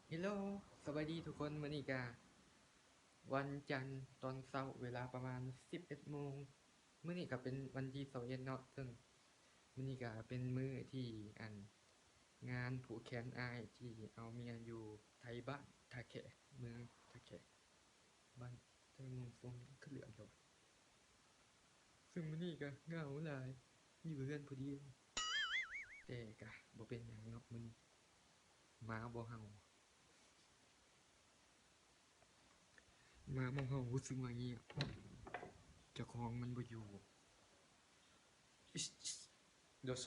ເຮລໂລ ສະບາຍດີທຸກຄົນ. ມື້ນີ້ກະວັນຈັນຕອນເຊົ້າ ເວລາປະມານສິບເອັດໂມງ. ມື້ນີ້ກະເປັນວັນທີຊາວເອັດເນາະ, ເຊິ່ງມື້ນີ້ກະເປັນມື້ທີ່ ອັນ ງານຜູກແຂນອ້າຍທີ່ເອົາເມຍຢູ່ໄທ ບ້ານທ່າແຂກ ເມືອງທ່າແຂກ ບ້ານໄທເມືອງຊົງ ຄືເຫຼືອດແທ້ວະ. ເຊິ່ງມື້ນີ້ກະເຫງົາຫຼາຍ ຢູ່ເຮືອນຜູ້ດຽວ, ແຕ່ກະບໍ່ເປັນຫຍັງເນາະ. ມື້ນີ້ໝາບໍ່ເຫົ່າ ໝາບໍ່ເຫົ່າ ຮູ້ສຶກວ່າງຽບ ເຈົ້າຂອງມັນບໍ່ຢູ່. ໂດໂຊ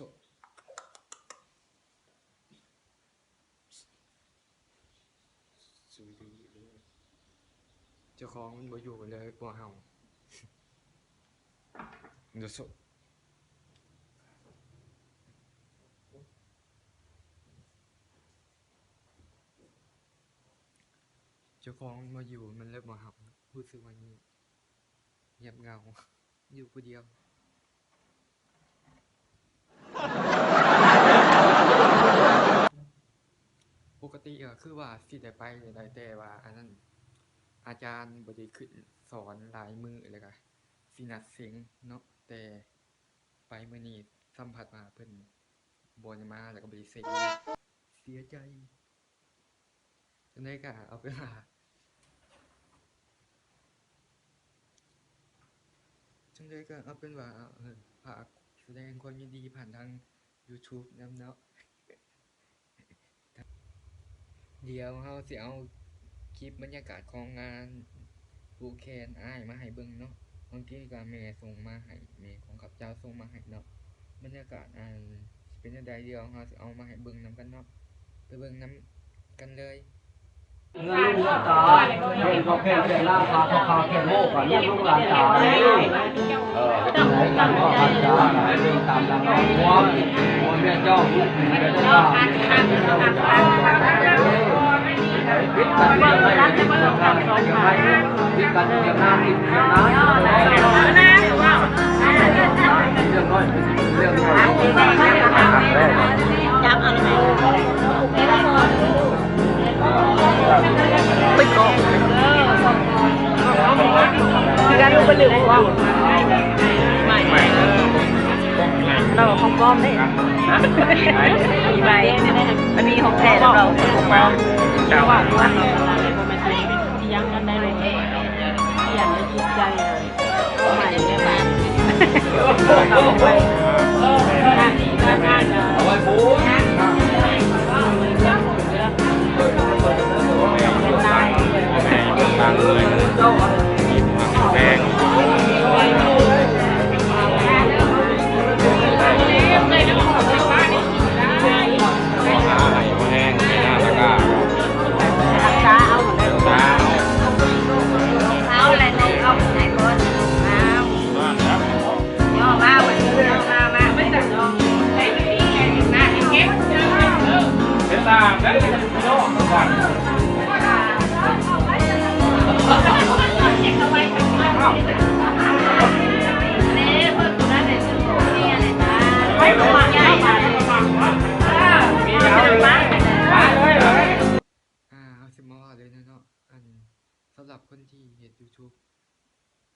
ເຈົ້າຂອງມັນບໍ່ຢູ່ເລີຍ ບໍ່ເຫົ່າ. ໂດໂຊ ເຈົ້າຂອງມັນບໍ່ຢູ່ ມັນເລີຍບໍ່ເຫົ່າ. ຮູ້ສຶກວ່າງຽບ ງຽບເຫງົາ ຢູ່ຜູ້ດຽວ. ປົກກະຕິກະຄືວ່າຊິໄດ້ໄປນີ້ແຫຼະ ແຕ່ວ່າອັນນັ້ນ ອາຈານບໍ່ໄດ້ຂຶ້ນສອນຫຼາຍມື້ ແລ້ວກະຊິນັດເສັງເນາະ, ແຕ່ໄປມື້ນີ້ສຳຜັດວ່າເພິ່ນບໍ່ໄດ້ມາ ແລ້ວກະບໍ່ໄດ້ເສັງ ເສຍໃຈ. ຈັ່ງໃດກະເອົາເປັນວ່າ ຈັ່ງໃດກະເອົາເປັນວ່າ ເອີ ຝາກສະແດງຄວາມຍິນດີຜ່ານທາງຢູທູບນຳເນາະ. ດຽວເຮົາຊິເອົາຄລິບບັນຍາກາດຂອງງານຜູກແຂນອ້າຍມາໃຫ້ເບິ່ງເນາະ. ເມື່ອກີ້ກະແມ່ສົ່ງມາໃຫ້ ແມ່ຂອງຂ້າພະເຈົ້າສົ່ງມາໃຫ້ເນາະ. ບັນຍາກາດ ອັນ ຊິເປັນແນວໃດ ດຽວເຮົາຊິເອົາມາໃຫ້ເບິ່ງນຳກັນເນາະ. ໄປເບິ່ງນຳກັນເລີຍ. ເງິນລຸງເງິນຕາ ເພິ່ນກໍເພິ່ນເປັນລາຄາເທົ່າຄາເພິ່ນໂມກວ່າເລື່ອງລູກຫຼານຕາຍ. ເອີ ເປັນໄງກັນກໍອາດຈະເປັນຕາມຫຼັງຄອບຄົວ ພໍ່ແມ່ເຈົ້າ ລູກເປັນໄປໄດ້ລາ ເຈົ້າເຈົ້າເຈົ້າເອີ ເຮັດກັນເລື່ອງໃດກໍດີເລື່ອງນັ້ນ ເຮັດກັນເລື່ອງໜ້າກິນເລື່ອງໜ້າ ເລື່ອງນ້ອຍເປັນເລື່ອງນ້ອຍ. ຄືກັນ ບໍ່ລືມບໍ່ ເຮົາຂອງປອມເດ້ ມີໃບ ອັນນີ້ຂອງແທ້ເຮົາຂອງປອມ. ອ່າ ເຮົາຊິມາເວົ້າເລີຍເນາະ ອັນ ສຳລັບຄົນທີ່ເຮັດຢູທູບ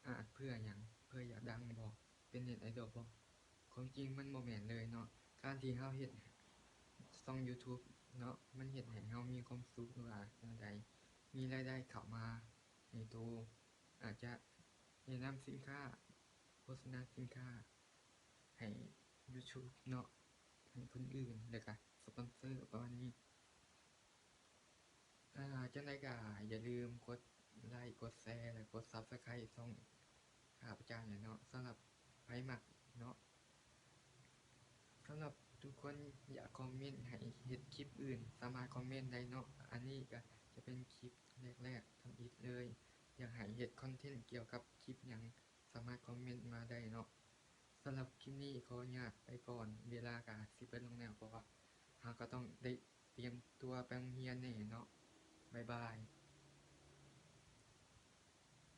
ອາດເພື່ອຫຍັງ? ເພື່ອຢາກດັງບໍ? ເປັນເນັດໄອດອລບໍ? ຄວາມຈິງມັນບໍ່ແມ່ນເລີຍເນາະ. ການທີ່ເຮົາເຮັດຊ່ອງຢູທູບເນາະ ມັນເຮັດໃຫ້ເຮົາມີຄວາມສຸກ ຫຼືວ່າແນວໃດ ມີລາຍໄດ້ເຂົ້າມາໃຫ້ໂຕ ອາດຈະແນະນຳສິນຄ້າ ໂຄສະນາສິນຄ້າໃຫ້ຢູທູບເນາະ ໃຫ້ຄົນອື່ນ ແລ້ວກະສະປອນເຊີປະມານນີ້. ອ່າ ຈັ່ງໃດກະຢ່າລືມກົດໄລກ໌ ກົດແຊ ແລະ ກົດຊັບສະໄຄຣບ໌ຊ່ອງຂ້າພະເຈົ້າແດ່ເນາະ ສຳລັບໃຜມັກເນາະ. ສຳລັບທຸກຄົນຢາກຄອມເມັນໃຫ້ເຮັດຄລິບອື່ນ ສາມາດຄອມເມັນໄດ້ເນາະ. ອັນນີ້ກະຈະເປັນຄລິບແລກໆທຳອິດເລີຍ ຢາກໃຫ້ເຮັດຄອນເທັນກ່ຽວກັບຄລິບຫຍັງ ສາມາດຄອມເມັນມາໄດ້ເນາະ. ສຳລັບຄລິບນີ້ຂໍອະນຸຍາດໄປກ່ອນ ເວລາກະຊິເບິດລົງແລ້ວ ເພາະວ່າເຮົາກະຕ້ອງໄດ້ຕຽມຕົວໄປໂຮງຮຽນແດ່ເນາະ. ບາຍບາຍ.